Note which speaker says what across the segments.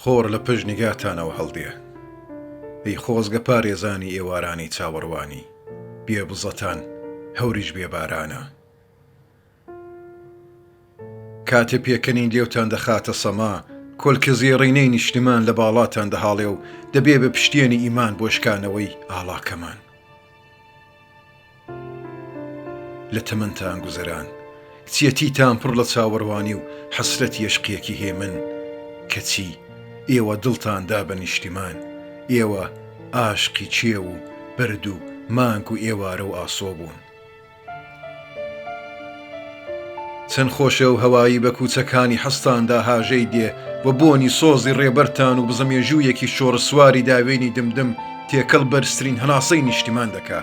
Speaker 1: خۆر لە پشت نیگاتانەوە هەڵدێ. ئەی خۆزگە پارێزانی ئێوارانی چاوەڕوانی، بێ بزەتان هەوریش بێ بارانە. کاتێ پێکەنین لێوتان دەخاتە سەما، کۆلکە زێڕینەی نیشتمان لە باڵاتان دەهاڵێ و دەبێ بە پشتێنی ئیمان بۆ شکانەوەی ئاڵاکەمان. لە تەمەنتان گوزەران، کچیەتیتان پڕ لە چاوەڕوانی و حەسرەتی ئەشقێکی هێمن، کەچی ئێوە دڵتان دا بە نیشتیمان، ئێوە ئاشقی کێو و بەرد و مانگ و ئێوارە و ئاسۆ بوون. چەند خۆشە و هەوایی بە کوچەکانی حەستاندا هاژەی دێ و بۆنی سۆزی ڕێبەرتان و بزە مێژوویەکی شۆڕسواری داوێنی دمدم تێکەڵ بەرزترین هەناسەی نیشتیمان دەکا.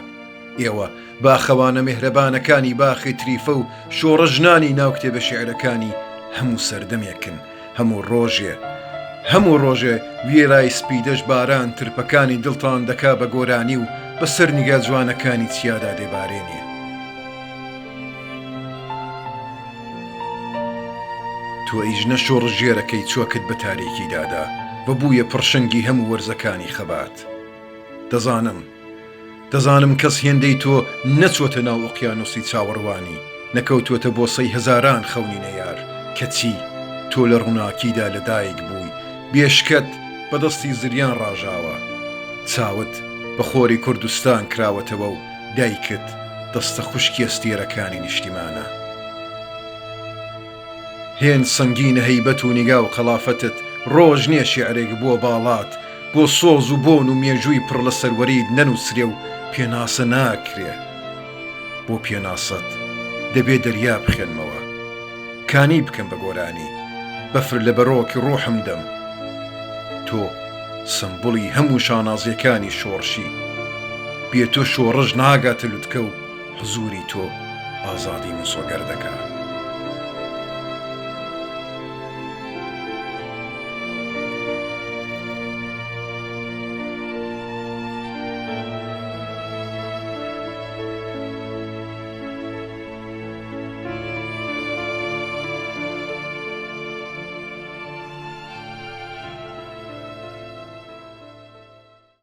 Speaker 1: ئێوە باخەوانە مێهرەبانەکانی باخی تریفە و شۆڕە ژنانی ناو کتێبە شیعرەکانی هەموو سەردەمێکن، هەموو ڕۆژێ، هەموو ڕۆژێ وێرای سپیدەش باران ترپەکانی دڵتان دەکا بە گۆرانی و بە سەر نیگا جوانەکانی چیادا دەیبارێنێ. تۆ ئەی ژنە شۆڕشگێرەکەی چۆکت بە تاریکی دادا و بوویە پڕشنگی هەموو وەرزەکانی خەبات. دەزانم. دەزانم کەس هێندەی تۆ نەچۆتە ناو ئۆقیانوسی چاوەڕوانی، نەکەوتووەتە بۆسەی هەزاران خەونی نەیار، کەچی تۆ لە ڕووناکیدا لەدایک بووی، بێشکەت بە دەستی زریان ڕاژاوە، چاوت بە خۆری کوردستان کراوەتەوە و دایکت دەستە خوشکی ئەستێرەکانی نیشتیمانە. هێند سەنگینە هەیبەت و نیگا و قەڵافەتت، ڕۆژ نییە شیعرێک بۆ باڵات، بۆ سۆز و بۆن و مێژووی پڕ لە سەروەریت نەنووسرێ و پێناسە ناکرێ. بۆ پێناسەت دەبێ دەریا بخوێنمەوە، کانی بکەم بە گۆرانی، بەفر لە بەرۆکی ڕۆحم دەم. تۆ سمبوڵی هەموو شانازییەکانی شۆڕشی. بێ تۆ شۆڕش ناگاتە لوتکە و حزووری تۆ ئازادی مسۆگەر دەکا.